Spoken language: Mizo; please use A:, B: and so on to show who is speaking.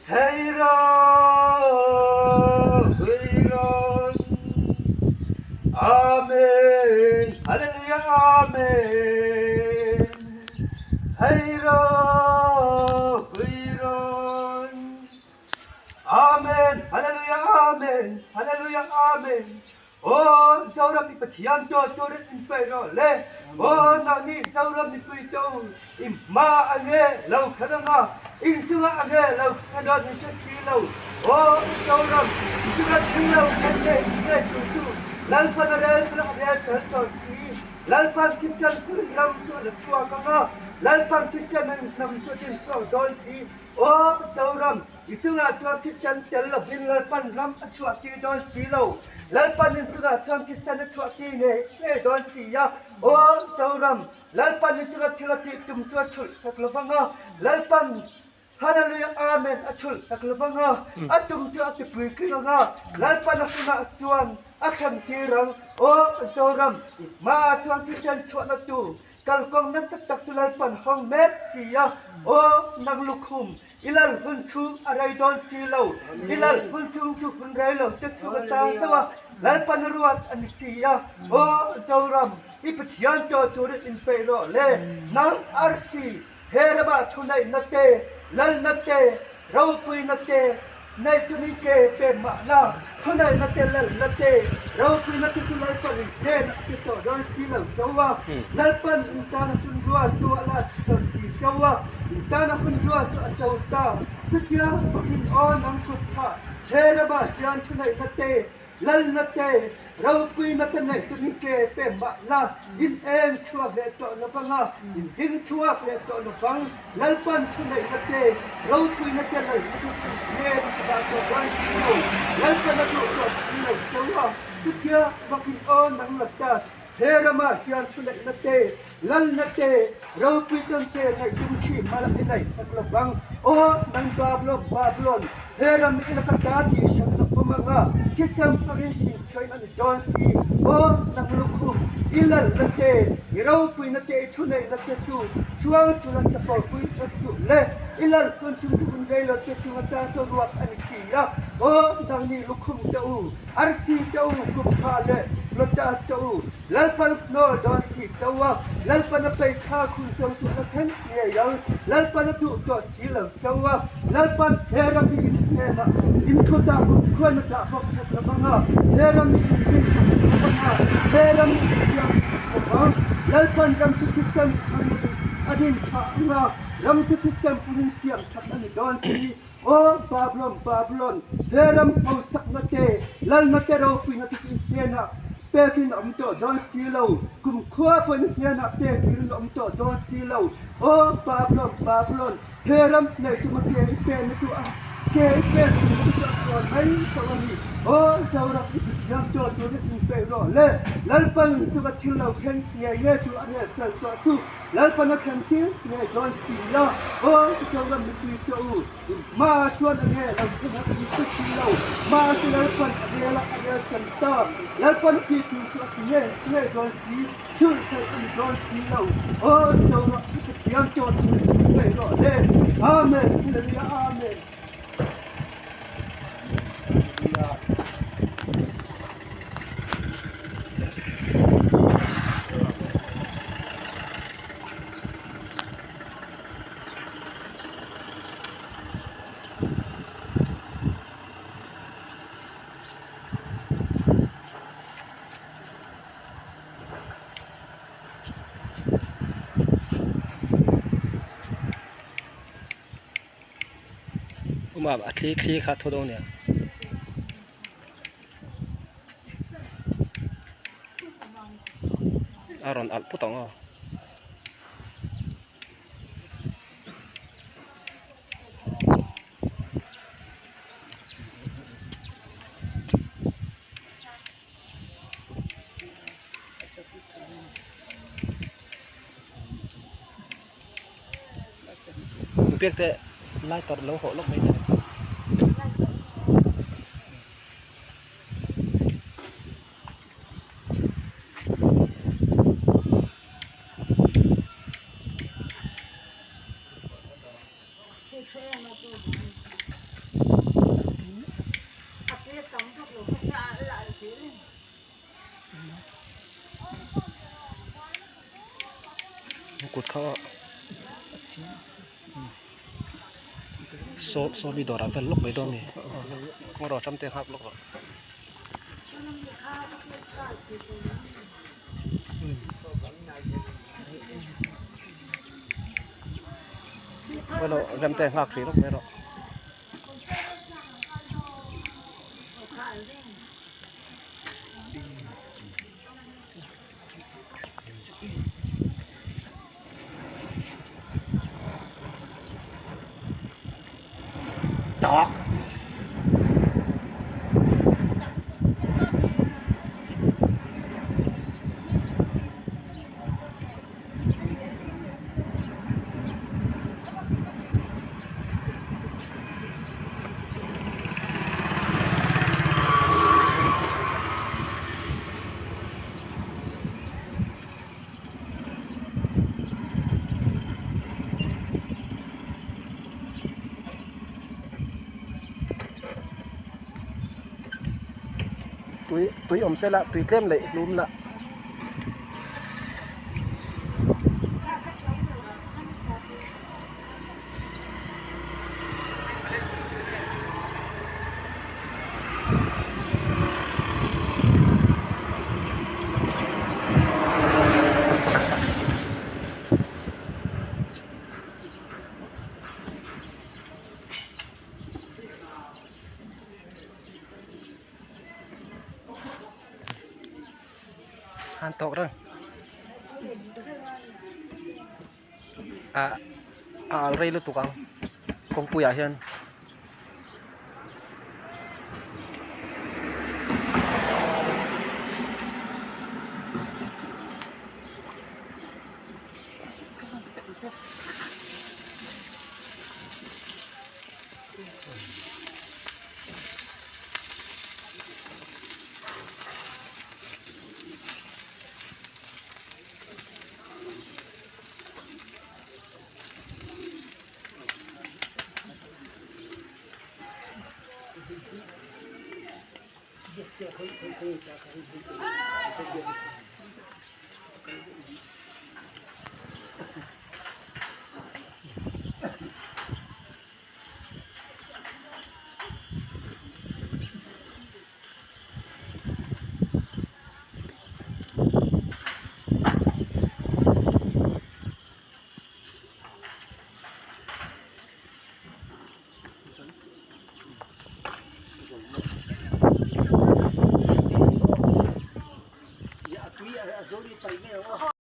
A: Theira Huiron Amen Hallelujah Amen Theira Huiron Amen Hallelujah Amen Hallelujah Amen Aw Zoram i Pathian tuah turin in peih rawh le. Aw nangni Zoram mipui te u, i hma a nge lo khan anga, in chungah a nge lo khan dawn in hre si lo. Aw Zoram, i chunga thil lo khan nge nge tur chu Lalpan a rel fel a rel fel tawh si. Lalpan thisen pui ram chu a la chhuak anga, Lalpan thisen in hnam chu a din chhuak dawn si. Aw Zoram, I chungah chuan thisen tel lovin Lalpan ram a chhuahtir dawn si lo. Lalpan in chungah chuan thisen a chhuahtir ngei ngei dawn si a. Aw Zoram, Lalpan i chunga thil a tih tum chu a chhulh hlek lovang a. Lalpan, Hallelujah Amen a chhulh hlek lovang a. A tum chu a tipui tling ang a. Lalpan a hunah chuan a thlen tir ang. Aw Zoram, i hmaah chuan thisen chhuahna tur kalkawng nasa tak chu Lalpan hawng mek si a. Aw nang lukhum, I lal hun chhung a rei dawn si lo. I lal hun chhung chu hun rei lo te chhung a tang chauh a, Lalpan a ruat a ni si a. Aw Zoram, i Pathian tawh turin inpeih rawh le. Nang arsi, he ramah thuneihna te, lalna te, ropuina te, Nei chu ni ke pe mahna, thuneihna te lalna te, ropuina te chu Lalpan in hnen a ti tawh dawn si lo chauh a, Lalpan in tana hun rua chu a la si tawh si chauh a, in tana hun rua chu a cho ta. Chutia bakin aw nang kut phah he ramah hian thuneihna te, Lalna te, ropuina te neih chu ni ke pe mahna, in eng chhuak leh tawh lovang a, in ding chhuak leh tawh lovang. Lalpan thuneihna te, ropuina te lalna chu in hnen a dah tawh dawn si lo. Lalpan a duh tawh si lo chauh a, chutia vakin aw nang la ta, he ramah hian thuneihna te, Lalna te, ropui tawn te ngaih tum ṭhin hmala i nei sak lo vang. Aw, nang Babylon, Babylon, he ram i laka ta tih hran la awm ang a, thisem hmangin hrin chhuain a ni dawn si. Aw, nang lukhum, i lalna te, i ropuina te, i thuneihna te chu chhuang suh la chapopui hlek suh le. I lal hun chung chu hun rei lo te chung atan chuan ruak a ni si a. Aw, nangni lukhum te u, arsi te u, kumtha leh lotus te u, Lalpan hnawl dawn si cho a, Lalpan a pei kha khun cho chu a la thleng ngei ang. Lalpan a duh tawh si lo cho a, Lalpan he ram hi in hnenah in thu dah bawk khuan a dah bawk hek lo vang a, he ram hi in rin bawk hek lo vang a, he ram hi in siam bawk hek lo vang. Lalpan ram chu thisen hmangin a din tha ang a, ram chu thisen hmangin siam that a ni dawn si. Aw Babylon, Babylon, he ram hausakna te, lalna te ropuina te chu in hnenah pekin a awm tawh dawn si lo, kumkhua pawhin in hnenah pekin a awm tawh dawn si lo. Aw Babylon, Babylon, he ram nei tuma ke i penna chu a ke i pen tumna chu a tlawn mai tawh a ni. Aw Zoram, i Pathian tawh turin inpeih rawh le, Lalpan chunga thil lo thleng ngei ngei tur a rel fel tawh chu. Lalpan a thlen tir ngei dawn si a, aw Zoram mipui te u, in hma chuan a nge lo thlen a in hre si lo, mahse Lalpan a rel a, a rel tan ta, Lalpan a tih tur chu a ti ngei ngei dawn si, chhulh theih a ni dawn si lo, aw Zoram i Pathian tawh tur in min peih rawh le, Amen, Hallelujah, Amen.
B: Umam a thli thli kha thaw dawn nia. A rawn alh put ang aw. Biak te lighter lo hawh lawk mai teh. Kut kha saw saw mi dawrah vel lawk mai dawn a ni kawng rawh ram te nghak lawk rawh. Rem te nghak hrih lawk mai rawh.
A: Tak.
B: Tui tui awm se la tui tlem leh hlum la. Han tawk reng ah a al rei lutuk ang kawngpui ah hian.